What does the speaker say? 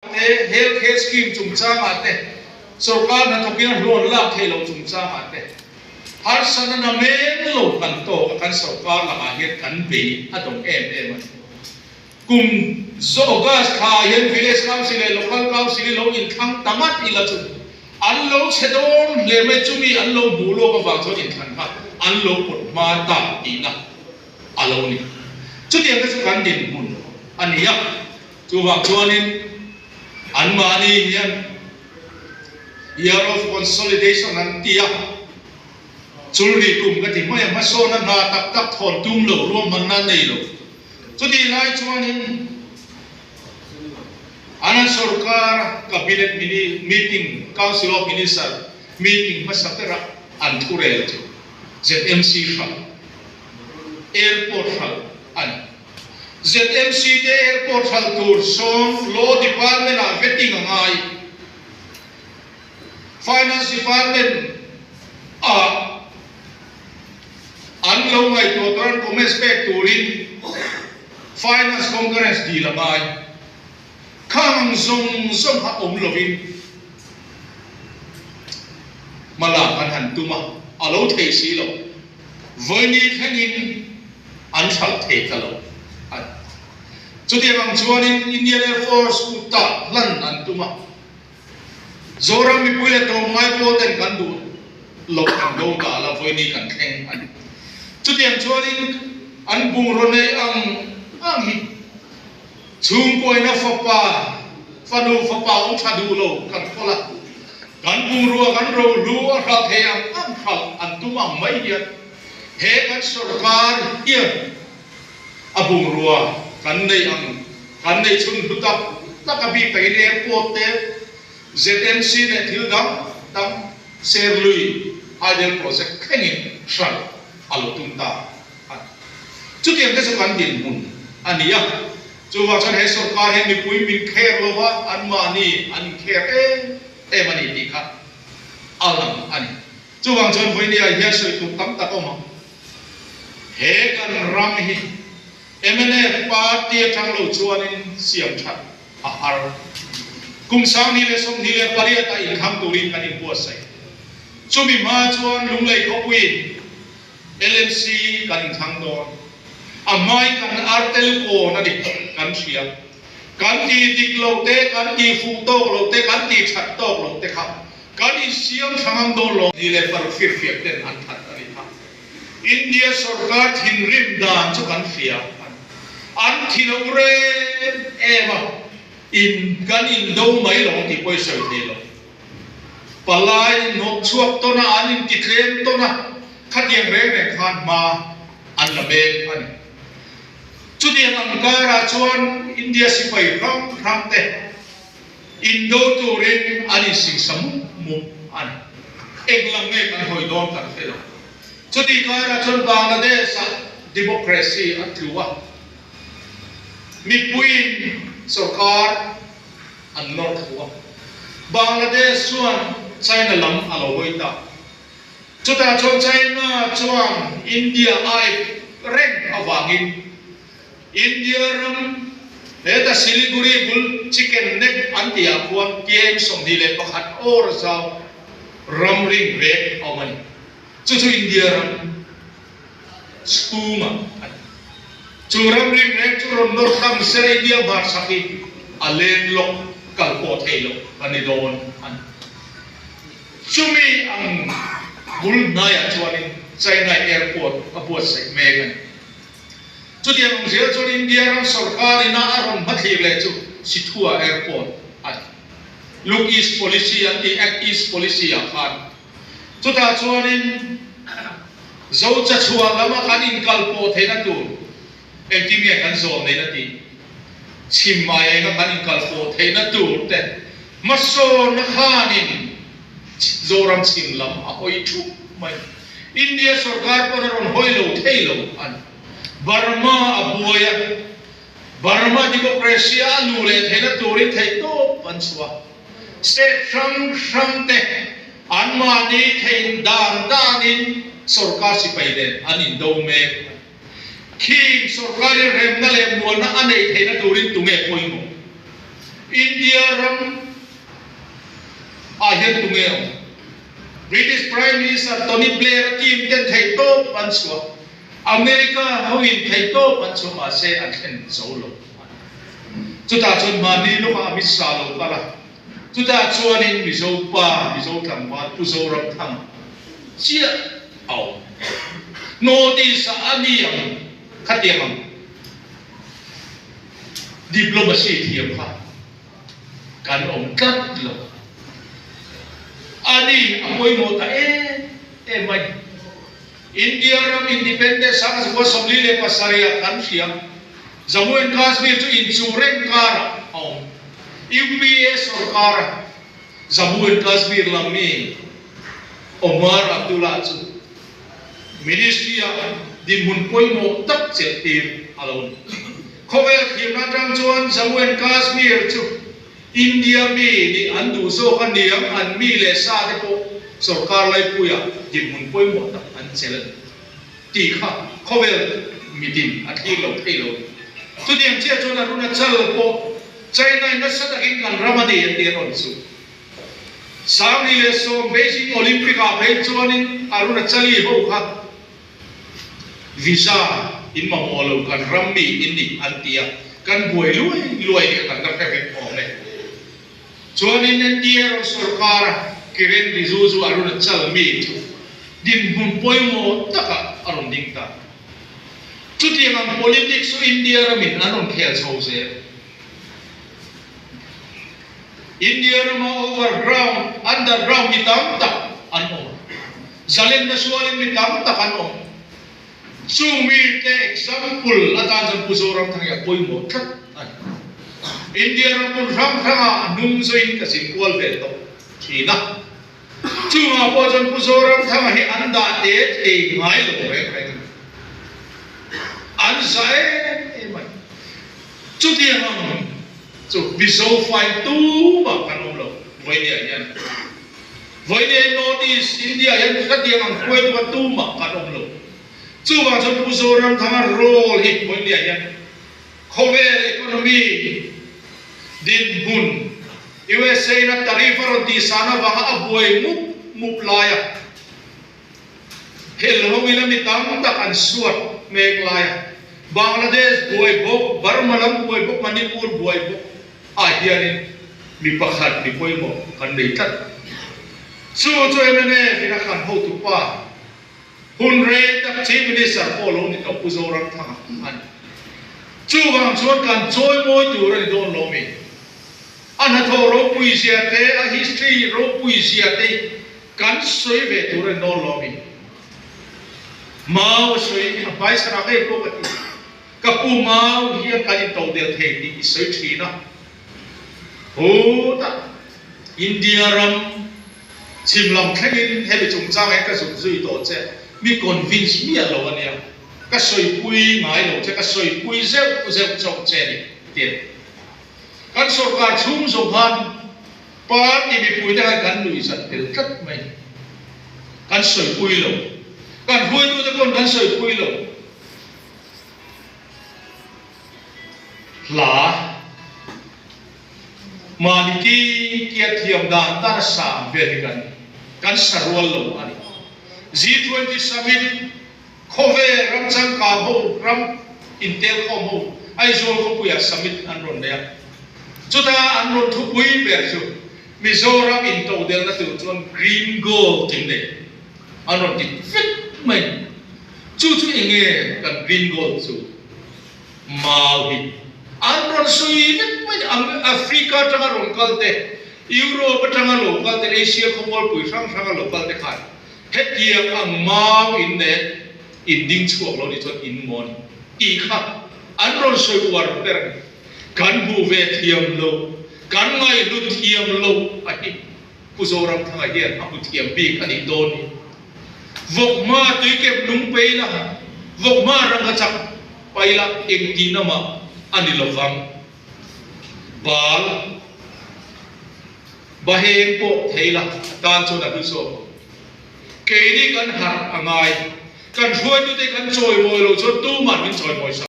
Te, Health Care Scheme chungchangah te, sorkar hnathawkin a hlawn lak theih loh chungchangah te, harsatna namen lo kan tawk a, kan sorkar lakah hian kan bei a dawng em em a ni. Kum August thla ah hian Village Council leh Local Council hi lo inthlang ta ngat ila chu an lo chhe dawn hle mai, chumi an lo hmuh lawk avang chuan inthlan kha an lo pawt hma ta tihna a lo ni. Chutiang te chu kan dinhmun a ni a. Chuvang chuanin anmahni hian Year of Consolidation an ti a, chulri kum ka ti hmai a, hmasawna hna tak tak thawn tum lo, ruahmanna nei lo. Chutih lai chuanin an an sorkar Cabinet meeting, Council of Minister meeting hmasa berah an thurel chu ZMC hralh, Airport hralh a ni. ZMC te airport hralh tur sawn Law Department ah vetting a ngai. Finance Department ah an lo ngaihtuah tur an comments pek turin Finance Concurrence dil a ngai. Khang ang zawng zawng kha awm lovin hmalak an han tum a, a lo thei si lo. Vawini thlengin an hralh thei ta lo a ni. Chutiang ang chuanin Indian Air Force kut tah hlan an tum a, Zoram mipui leh tlawmngai pawl ten kan duh loh kan do ta la vawini kan thleng a ni. Chutiang chuanin an bungraw nei ang ang hi chhungkuaina fapa, fanu fapa awm tha duh lo kan khawl a, kan bungrua kan rohlu a hralh thei ang ang hralh an tum ang mai hian He kan sorkar hian a bungrua kan neih ang, kan neih chhun hlu tak tak a bik takin airport te, ZMC leh thil dang dang Serlui Hydel Project thlengin hralh a lo tum ta a ni. Chutiang te chu kan dinhmun a ni a, chuvang chuan he sorkar hian mipui min kher lova anmahni an inkher em em a ni tih kha a lang a ni. Chuvang chuan vawinia hian sawi tur tam tak a awm ang. He kan ram hi mnf party atang lo chuanin siam that a har. Kum 2028 a inthlang turin kan inbuatsaih. Chumi hma chuan Lunglei khawpuiin LMC kan inthlang dawn. A hmain kan artel kawn a ni kan hria. Kan ti dik lo te, kan ti fuh tawk lo te, kan ti that tawk lo te kha Kan insiam thla ngam dawn lo. Ni leh paruk firfiak ten an that a ni kha. India sorkar thinrim dan chu kan hria a ni. An thi lo rem em a, in kan indo mai lo ang tih pawh i sawi thei lo. Palai hnawt chhuak tawn a, an intitlem tawn a, khatiang reng reng khan hma an la mek a ni. Chutiang ang karah chuan India sipai hrang hrang te, Indo turin an insingsa mup mup a ni. Eng lam nge kan hawi dawn kan hre lo. Chutih karah chuan Bangladesh-ah democracy a tlu a, mipuiin sorkar an nawr thlu a. Bangladesh chuan China lam a lo hawi ta. Chutah chuan China chuan India a ep reng avangin India ram heta Siliguri bul Chicken Neck an tih ah khuan KM 21 awr zau ram ring rek a awm a ni. Chu chu India ram chhungah a ni. Chu ram ring rek chu rawn nawr tam sela India hmarchhak hi a len lawk kal pawh theih loh a ni dawn a ni. Chumi ang bul hnaiah chuanin China Airport a buatsaih mek a ni. Chutiang awm zel chuan India ram sorkar ina a rawn hmathlir leh chu Sithua Airport a ni. Look East Policy an tih Act East Policy ah khan chutah chuanin Zocha chhuah lama kan inkal pawh theihna tur engtin nge kan zawm neihna tih chhim aienga kan inkal pawh theihna tur te hmasawnna khanin Zoram chhim lam a hawi thup mai. India sorkar pawn a rawn hawi lo thei lo a ni. Burma a buai a, Burma democracy a luh leh theihna turin theihtawp an chhuah a. State hrang hrang te anmahni theih dan danin sorkar sipai nen an indo mek a ni. Khing sorkarin remna leh mualna a neih theihna turin tunge pawimawh? India ram ah hian tunge awm? British Prime Minister Tony Blair a team ten theihtawp an chhuah. America hoin theihtawp an chhuah mahse an thlen zo lo. Chutah chuan mahni lawkah Amit Shah lo kal a, chutah chuanin Mizo pa, Mizo tlangval Pu Zoramthanga chiah a awm. Notice ah a ni ang khatiang ang diplomacy thiam kha kan awm tlat lo. A ni, a pawimawh ta em em mai. India ram independence a 1947 ah kan hria. Jammu and Kashmir chu inchuh reng karah a awm. UPA sorkara Jammu and Kashmir lam mi Omar Abdullah chu Ministry-ah dinhmun pawimawh tak chelh tir a lo ni. Khawvel thirna atang chuan Jammu and Kashmir chu India mi nih an duh zawk a niang, an mi leh sa te pawh sorkar laipuiah dinhmun pawimawh tak an chelh a ni tih kha khawvel mitin a thlir lo thei lo. Chutiang chiah chuan Arunachal pawh China-in nasa takin kan ram a ni an tih a rawn chu. 2010 Beijing Olympic ah phei chuanin Arunachali ho kha visa in mamawh lo kan ram mi in ni an ti a, kan buai luai luai hi kan la hre vek awm e. Chuanin NDA ram sorkar Kiren Rijuju Arunachal mi chu dinhmun pawimawh takah a rawn ding ta. Chutiang ang politics chu India ramin an rawn khel chho zel. India rama overground, underground mi tam tak an awm. Zalenna sualin mi tam tak an awm. Chung mite example atan chuan Pu Zoramthang hi a pawimawh tlat a ni. India ram hmun hrang hrangah a hnung zawin ka zin kual ve tawh thin a. Chungah pawh chuan Pu Zoramthanga hi an dah te thei ngai lo reng reng a ni. An za em em a ni. Chutiang ang chu Mizo fai tumah kan awm lo Vawinia hian. Vawinia North East India hian khatiang ang hruaitu kha tumah kan awm lo. Chuvang chuan Pu Zoramthanga role hi Vawinia hian khawvel economy dinhmun USA in a tariff a rawn tihsan avanga a buai mup mup laia Hel ho in a mi tam tak an suat mek lai a, Bangladesh buai bawk, Burma lam buai bawk, Manipur buai bawk ah hianin mi pakhat mi pawimawh kan nei tlat. Chu chu mnf in a khan hotu pa hun rei tak Chief Minister pawh lo ni tawh Pu Zoramthanga a ni. Chuvang chuan kan chawimawi tur a ni dawn lo mi? A hnathawh ropui zia te, a history ropui zia te Kan sawi ve tur a ni dawn lo mi? Mau a sawi a hmai sarah ngei pawh ka ti. Ka pu mau hian kan into del thei tih i sawi thin a. Hutah India ram chhim lam thlengin hemi chungchang hian ka zuk zui tawh che, mi convince miah lo a nia. Ka sawipui ngai lo che, ka sawipui zeuh zeuh chauh che ni ti a ni. Kan sorkar chhung zawng khan Party mipuite khan kan nuih zat tel tlat mai. Kan sawipui lo. Kan hruaitute pawn kan sawipui lo. Hla mahni ki kia thiam dan dan a sang vel hi kan kan sa rual lo a ni. G20 Summit khawvel ram changkang ho ram intelkhawm ho Aizawl khawpuiah summit an rawn nei a. Chuta an rawn thupui ber chu Mizoram intodelna tur chuan Green Gold tih nei an rawn ti vek mai. Chu chu eng nge kan Green Gold chu? Mau hi an rawn sawi vek mai. Africa atanga rawn kal te, Europe atanga lo kal te, Asia khawmualpui hrang hranga lo kal te khan Hetiang ang mau in leh in ding chhuak lo nih chuan in maw ni tih kha an rawn sawi uar ber a ni. Kan hmuh ve thiam lo, kan ngaihlu thiam lo a hi Pu Zoramthanga hian a hmu thiam bik a nih dawn hi. Vawkhma tuikep lung pei la, vawkhma rangka chak pai la engtihna mah a ni lovang. Bal. Baheng pawh thei la a tan chuan a hlu zawk ang. Keini kan harh a ngai. Kan hruaitute kan chawimawi lo chuan tuman min chawimawi sak.